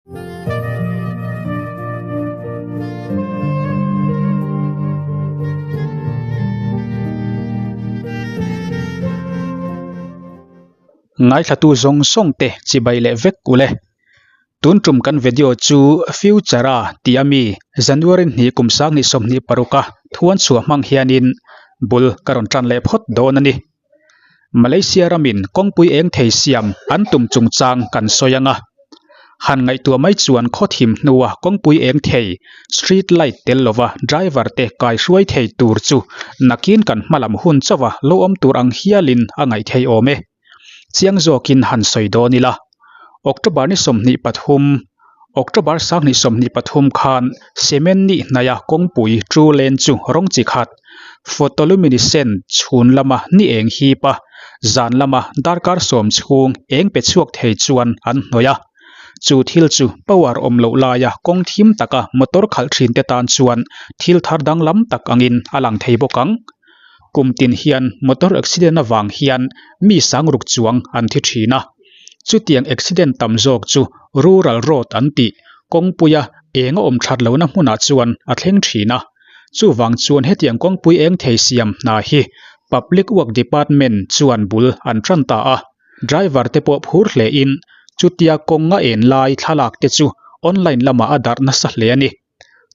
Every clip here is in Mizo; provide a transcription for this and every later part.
Ngaithlatu zawng zawng te chibai leh vek ule. Tun tum kan video chu Future a tih ami January hnih kum sanghnih 26 a thuan chhuah hmang hianin bul ka rawn tan leh phawt dawn a ni. Malaysia ramin kawngpui eng thei siam an tum chungchang kan sawi ang a. Han ngaihtuah mai chuan khaw thim hnua kawngpui eng thei, street light tel lova driver te kai hruai thei tur chu nakin kan hmalam hun chauha lo awm tur ang hialin a ngaih thei awm e. Chiang zawkin han sawi dawn ila. October ni 23, October 2023 khan cement nih hnaia kawngpui True Lane chu rawng chi khat, photoluminescent chhun lama ni eng hip a, zan lama darkar sawm chhung eng pe chhuak thei chuan an hnawih a. Chu thil chu power awm loh laia kawng thim taka motor khalh thin te tan chuan thil thar danglam tak angin a lang thei bawk ang. Kum tin hian motor accident avang hian mi sangruk chuang an thi thin a. Chutiang accident tam zawk chu rural road an tih kawngpuia eng a awm that lohna hmunah chuan a thleng thin a. Chuvang chuan hetiang kawngpui eng thei siam hna hi Public Work Department chuan bul an tan ta a. Driver te pawh phur hle in chutia kawng a en lai thlalak te chu online lamah a darh nasa hle a ni.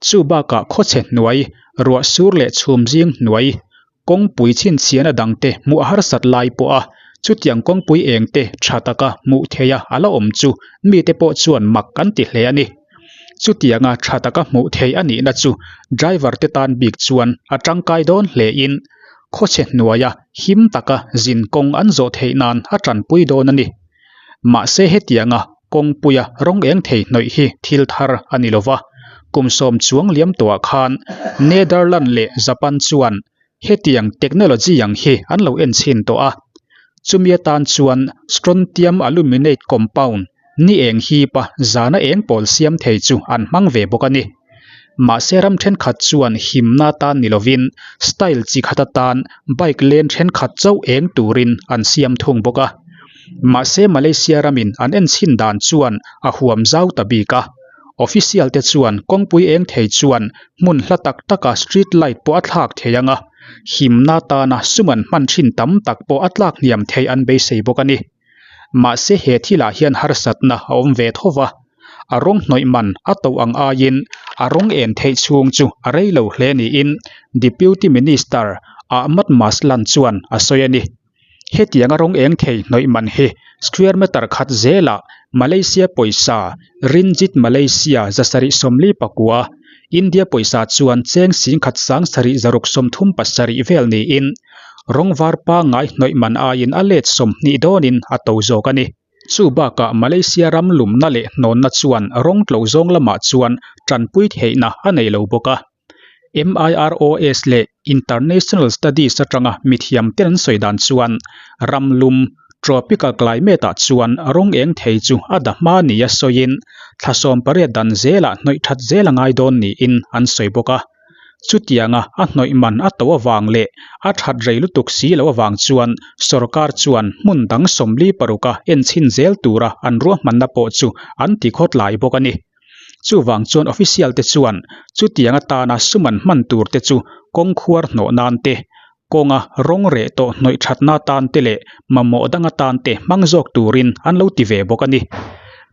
Chu bakah khawchhe hnuai, ruah sur leh chhum zing hnuai, kawngpui chhinchhiahna dangte hmuh a harsat lai pawha chutiang kawngpui eng te tha taka hmuh theiha a la awm chu mite pawh chuan mak an ti hle a ni. Chutianga tha taka hmuh theih a nihna chu driver te tan bik chuan a tangkai dawn hlein khawchhe hnuaia him taka zin kawng an zawh theih nan a tanpui dawn a ni. Mahse hetianga kawngpuia rawng eng thei hnawih hi thil thar a ni lova, kum sawm chuang liam tawhah khan Netherland leh Japan chuan hetiang technology ang hi an lo en chhin tawh a. Chumi atan chuan strontium aluminate compound ni eng hipa zana eng pawl siam thei chu an hmang ve bawk a ni. Mahse ram thenkhat chuan himna atan ni lovin style chi khat atan bike lane thenkhat chauh eng turin an siam thung bawk a. Mahse Malaysia ramin an en chhin dan chuan a huam zau ta bik a. Official te chuan kawngpui eng thei chuan hmun hla tak taka street light pawh a thlak thei ang a, himna atana sum an hman thin tam tak pawh a tlak hniam theih an beisei bawk a ni. Mahse he thilah hian harsatna a awm ve tho va, a rawng hnawih man a to ang aiin a rawng en theih chhung chu a rei lo hle niin Deputy Minister Ahmad Maslan chuan a sawi a ni. Hetianga rawng eng thei hnawih man hi square meter khat zelah Malaysia pawisa Ringgit Malaysia 749, India pawisa chuan cheng singkhat sang sarih zaruk 37 vel niin rawng var pangngai hnawih man aiin a let 20 dawnin a to zawk a ni. Chu bakah Malaysia ram lumna leh hnawnna chuan rawng tlo zawng lamah chuan tanpui theihna a nei lo bawk a. MIROS leh International Studies atanga mithiam ten an sawi dan chuan ram lum, tropical climate ah chuan rawng eng thei chu a da hma nia sawiin thla 18 dan zelah hnawih that zel a ngai dawn niin an sawi bawk a. Chutianga a hnawih man a to avang leh a that rei lutuk si lo avang chuan sorkar chuan hmun dang 46 a enchhin zel tura an ruahmanna pawh chu an ti khawtlai bawk a ni. Chuvang chuan official te chuan chutiang atana sum an hman tur te chu kawng khuar hnawh nan te, kawnga rawng reh tawh hnawih thatna atan te leh mamawh dang atan te hmang zawk turin an lo ti ve bawk a ni.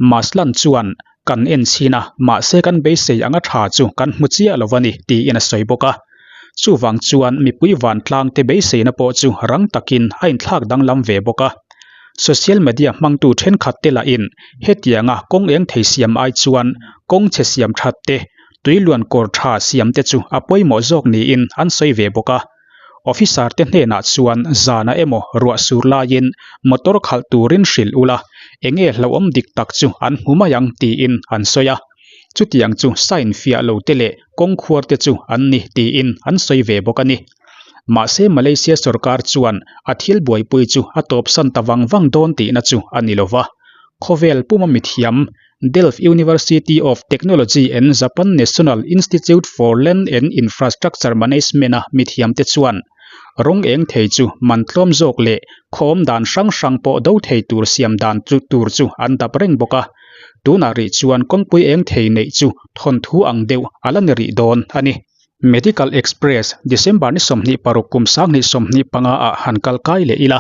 Maslan chuan kan en chhin a, mahse kan beisei anga tha chu kan hmu chiah lo a ni tiin a sawi bawk a. Chuvang chuan mipui vantlang te beiseina pawh chu rang takin a inthlak danglam ve bawk a. Social media hmangtu thenkhat te lahin hetianga kawng eng thei siam ai chuan kawng chhe siam that te, tui luan kawr tha siam te chu a pawimawh zawk niin an sawi ve bawk a. Officer te hnenah chuan zana emaw ruah sur laiin motor khalh turin hrilh ula, enge hlauhawm dik tak chu an hmu mai ang tiin an sawi a. Chutiang chu sign fiah lo te leh kawng khuar te chu an ni tiin an sawi ve bawk a ni. Mahse Malaysia sorkar chuan a thil buaipui chu a tawpsan ta vang vang dawn tihna chu a ni lova. Khawvel puma mithiam Delft University of Technology and Japan National Institute for Land and Infrastructure Management a mithiam te chuan rawng eng thei chu man tlawm zawk leh khawm dan hrang hrang pawh do thei tur siam dan chu tur chu an dap reng bawk a. Tunah rih chuan kawngpui eng thei neih chu thawnthu ang deuh a la ni rih dawn a ni. Medical Express, December ni 26 kum 2025 ah han kal kai leh ila.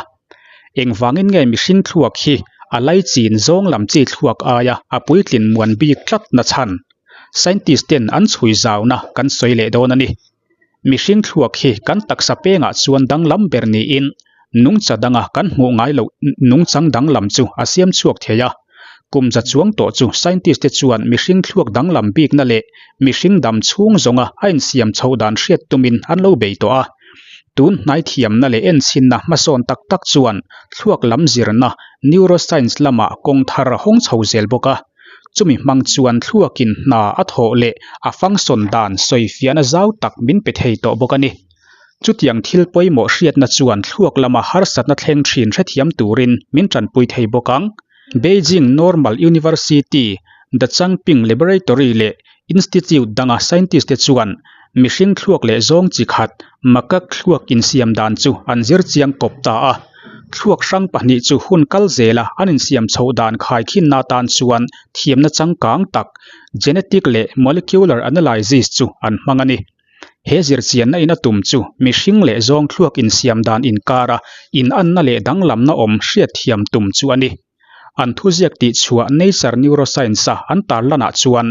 Engvangin nge mihring thluak hi a laichin zawng lam chi thluak aia a puitlin muan bik tlat na chhan? Scientist ten an chhui zauna kan sawi leh dawn a ni. Mihring thluak hi kan taksa pengah chuan danglam ber niin nungcha danga kan hmuh ngai loh nungchang danglam chu a siam chhuak thei a. Kum za chuang tawh chu scientist te chuan mihring thluak danglam bikna leh mihring dam chhung zawnga a insiam chhoh dan hriat tumin an lo bei tawh a. Tun hnai thiamna leh enchhinna hmasawn tak tak chuan thluak lam zirna neuroscience lamah kawng thar a hawng chho zel bawk a. Chumi hmang chuan thluakin hna a thawh leh a function dan sawifiahna zau tak min pe thei tawh bawk a ni. Chutiang thil pawimawh hriatna chuan thluak lama harsatna thleng thin hrethiam turin min tanpui thei bawk ang. Beijing Normal University, The Changping Laboratory leh Institute danga scientist te chuan mihring thluak leh zawng chi khat macaque thluak insiam dan chu an zir chiang kawp ta a. Thluak hrang pahnih chu hun kal zela an insiam chhoh dan khaikhinna atan chuan thiamna changkang tak, genetic leh molecular analysis chu an hmang a ni. He zirchianna in a tum chu mihring leh zawng thluak insiam dan inkara inanna leh danglamna awm hriatthiam tum chu a ni. An thuziak tihchhuah Nature Neuroscience-a an tarlanah chuan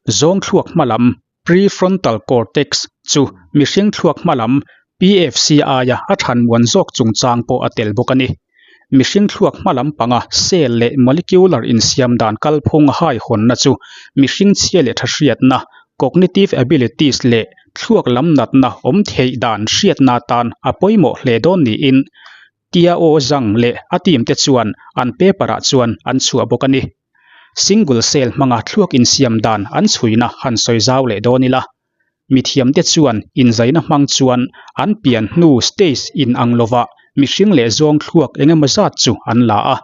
zawng thluak hmalam, prefrontal cortex, chu mihring thluak hmalam, PFC, aia a thanmuan zawk chungchang pawh a tel bawk a ni. Mihring thluak hmalam panga cell leh molecular insiam dan kalphung haihawnna chu mihring chhia leh tha hriatna, cognitive abilities, leh thluak lam natna awm theih dan hriatna atan a pawimawh hle dawn niin Tiao Zhang leh a team te chuan an paper ah chuan an chhuah bawk a ni. Single cell hmanga thluak insiam dan an chhuina han sawi zau leh dawn ila. Mithiamte chuan inzaina hmang chuan an pian hnu stage in ang lovah mihring leh zawng thluak eng emaw zat chu an la a.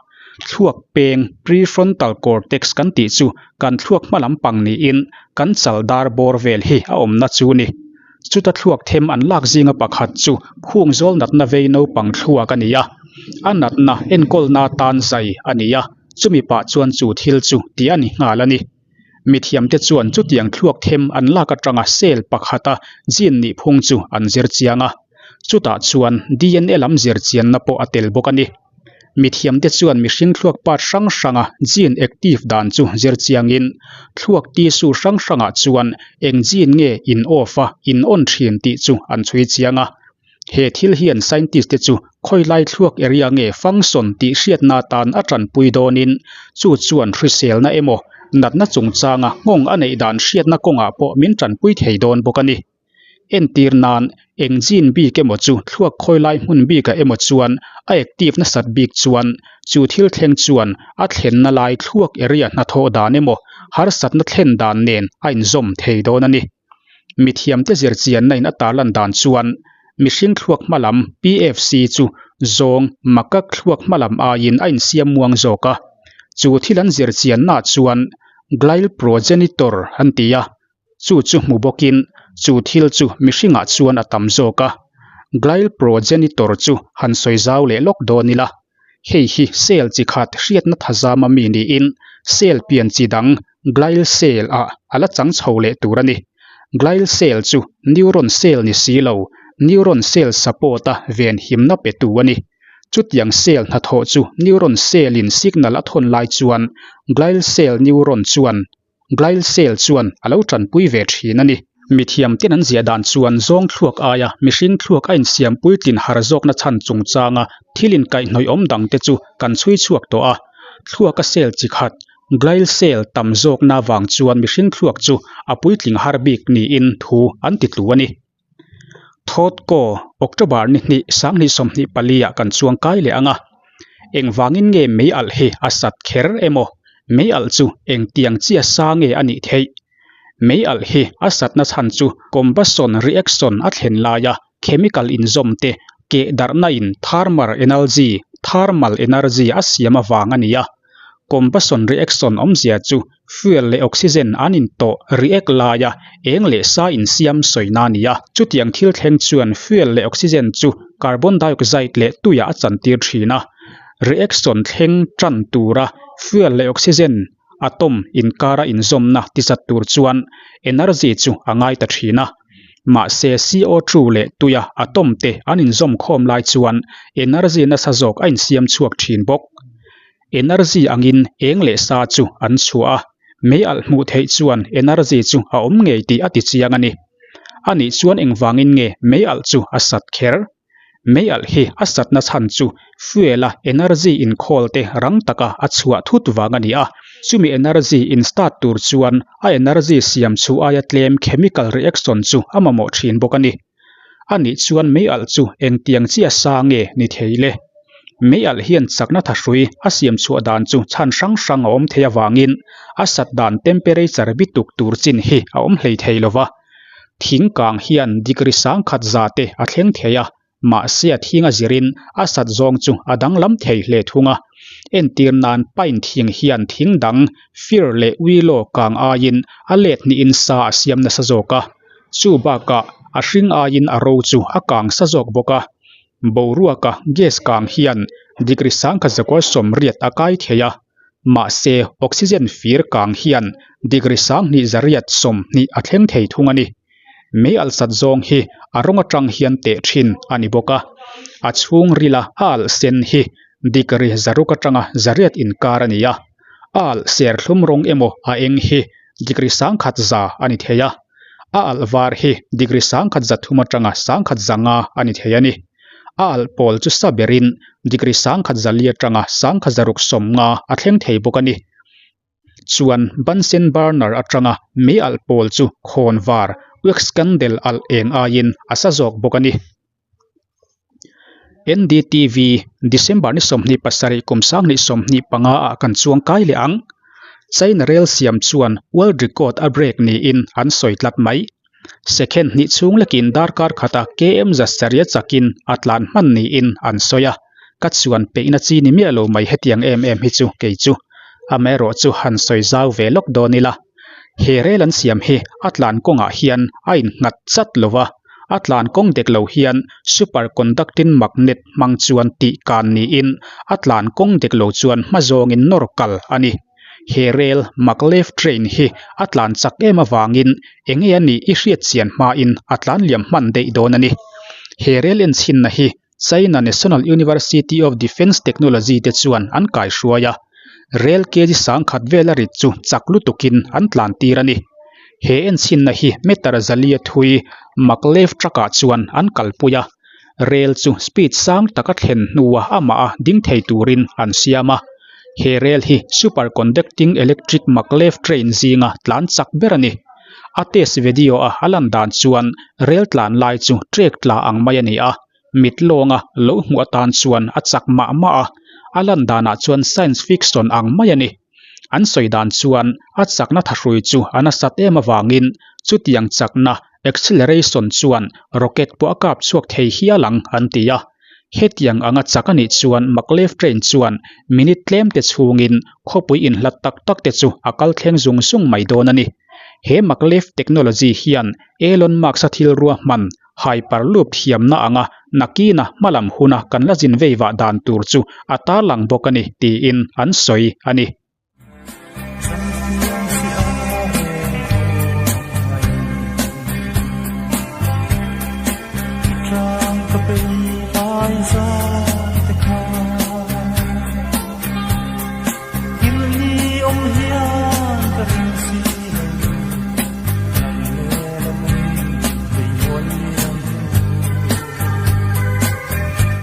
Thluak peng, prefrontal cortex kan tih chu kan thluak hma lampang niin kan chal dar bawr vel hi a awmna chu ni. Chuta thluak them an lak zinga pakhat chu khung zawl natna vei naupang thluak a ni a, a natna enkawlna tan zai a ni a, chumi pah chuan chu thil chu tih a ni nghal a ni. Mithiamte chuan chutiang thluak them an lak atanga cell pakhata gene nih phung chu an zir chiang a, chutah chuan DNA lam zir chianna pawh a tel bawk a ni. Mithiamte chuan mihring thluak part hrang hranga gene active dan chu zir chiangin thluak tissue hrang hrangah chuan eng gene nge in off a, in on thin tih chu an chhui chiang a. He thil hian scientist te chu khawilai thluak area nge function tih hriatna atan a tanpui dawnin chu chuan hriselna emaw natna chungchanga nghawng a neih dan hriatna kawngah pawh min tanpui thei dawn bawk a ni. Entir nan, eng gene bik emaw chu thluak khawilai hmun bikah emaw chuan a active nasat bik chuan chu thil thleng chuan a thlenna lai thluak area hnathawh dan emaw harsatna thlen dan nen a inzawm thei dawn a ni. Mithiamte zirchianna in a tarlan dan chuan mihring thluak hmalam PFC chu zawng macaque thluak hmalam aiin a insiam muang zawk a. Chu thil an zirchiannaah chuan glial progenitor an ti a, chu chu hmu bawkin chu thil chu mihringah chuan a tam zawk a. Glial progenitor chu han sawi zau leh lawk dawn ila, hei hi cell chi khat hriatna thazama mi niin cell pian chi dang glial cell ah a la chang chho leh tur a ni. Glial cell chu neuron cell ni si lo, neuron cell support a venhimna petu a ni. Chutiang cell hnathawh chu neuron cell in signal a thawn lai chuan glial cell neuron chuan Glial cell chuan a lo tanpui ve thin a ni. Mithiam ten an ziah dan chuan zawng thluak aia mihring thluak a insiam puitlin har zawkna chhan chungchanga thil inkaihhnawih awm dang te chu kan chhui chhuak tawh a. Thluaka cell chi khat, glial cell tam zawkna vang chuan mihring thluak chu a puitling har bik niin thu an ti tlu a ni. Thawtkaw, October ni hnih 2024 ah kan chuang kai leh ang a. Engvangin nge mei alh hi a sat kher emaw? Mei alh chu engtiang chia sa nge a nih theih? Mei alh hi a satna chhan chu combustion reaction a thlen laia chemical inzawm te keh darhna in thermal energy, thermal energy, a siam avang a ni a. Combustion reaction awmzia chu fuel leh oxygen an intawh react laia eng leh sa insiam sawina a ni a. Chutiang thil thleng chuan fuel leh oxygen chu carbon dioxide leh tuiah a chantir thin a. Reaction thleng tan tura fuel leh oxygen Atom inkara inzawmna tizat tur chuan energy chu a ngai ta thin a. Mahse CO2 leh tuia atom te an inzawm khawm lai chuan energy nasa zawk a insiam chhuak thin bawk. Energy angin eng leh sa chu an chhuah a, mei alh hmuh theih chuan energy chu a awm ngei tih a ti chiang a ni. Anih chuan engvangin nge mei alh chu a sat kher? Mei alh hi a satna chhan chu fuel-a energy inkhawl te rang taka a chhuah thut vang a ni a, chumi energy in start tur chuan a energy siam chhu aia tlem chemical reaction chu a mamawh thin bawk a ni. A nih chuan mei alh chu engtiang chiah sa nge ni thei le? Mei alh hian chakna thahrui a siam chhuah dan chu chhan hrang hrang a awm thei avangin a sat dan temperature bituk tur chin hi a awm hlei thei lo va. Thing kang hian degree sangkhat za te a thleng thei a, mahse a thing a zirin a sat zawng chu a danglam thei hle thung a. Entir nan pine thing hian thing dang fir leh willow kang aiin a let hnihin sa a siam nasa zawk a, chu bakah a hring aiin a ro chu a kang sa zawk bawk a. Boruaka gas kang hian degree sangkhat zakua sawmriat a kai thei a. Mahse, oxygen fir kang hian degree sanghnih zariat 20 a thleng thei thung a ni. Mei alh sat zawng hi a rawng atang hian teh thin a ni bawk a. A chhung rila a alh sen hi degree zaruk atanga zariat inkar a ni a. A alh serthlum rawng emaw a eng hi degree sangkhat za a ni thei a. A alh var hi degree sangkhat zathum atanga sangkhat zanga a ni thei a ni. A alh pawl chu sa berin degree sangkhat zali atanga sangkhat zaruk 50 a thleng thei bawk a ni. Chuan Bunsen burner atanga mei alh pawl chu khawn var wax candle alh eng aiin a sa zawk bawk a ni. NDTV, December ni 27 kum 2025 ah kan chuang kai leh ang. China rel siam chuan world record a break niin an sawi tlat mai. Second hnih chhung lekin darkar khata KM 100 chakin a tlan hman niin an sawi a, ka chuan peihna chi ni miah lo mai hetiang em em hi chu kei chu. Amaherawh chu han sawi zau ve lawk dawn ila. He rel an siam hi a tlan kawngah hian a innghat chat lo va, a tlan kawng dek lo hian super conducting magnet hmang chuan tih kan niin a tlan kawng dek lo chuan hma zawngin nawr kal a ni. He rel maglev train hi a tlan chak em avangin enge a nih i hriat chian hmain a tlan liam hman daih dawn a ni. He rel enchhinna hi China National University of Defence Technology te chuan an kaihruai a, rel kg sangkhat vela rit chu chak lutukin an tlan tir a ni. He enchhinna hi meter zalia thui maglev truck ah chuan an kalpui a, rel chu speed sang taka thlen hnua amah a ding thei turin an siam a. He rel hi superconducting electric maglev train zinga tlan chak ber a ni. A test video a a lan dan chuan rel tlan lai chu trek tla ang mai a ni a, mit lawnga lo hmuh atan chuan a chak mah mah a, a lan danah chuan science fiction ang mai a ni. An sawi dan chuan a chakna thahrui chu a nasat em avangin chutiang chakna acceleration chuan rocket pawh a kap chhuak thei hial ang an ti a. Hetiang anga chak a nih chuan maglev train chuan minute tlem te chhungin khawpui inhlat tak tak te chu a kal thleng zung zung mai dawn a ni. He maglev technology hian Elon Musk-a thil ruahman hyperloop thiamna anga nakina hmalam huna kan la zin vei vah dan tur chu a tarlang bawk a ni tiin an sawi a ni.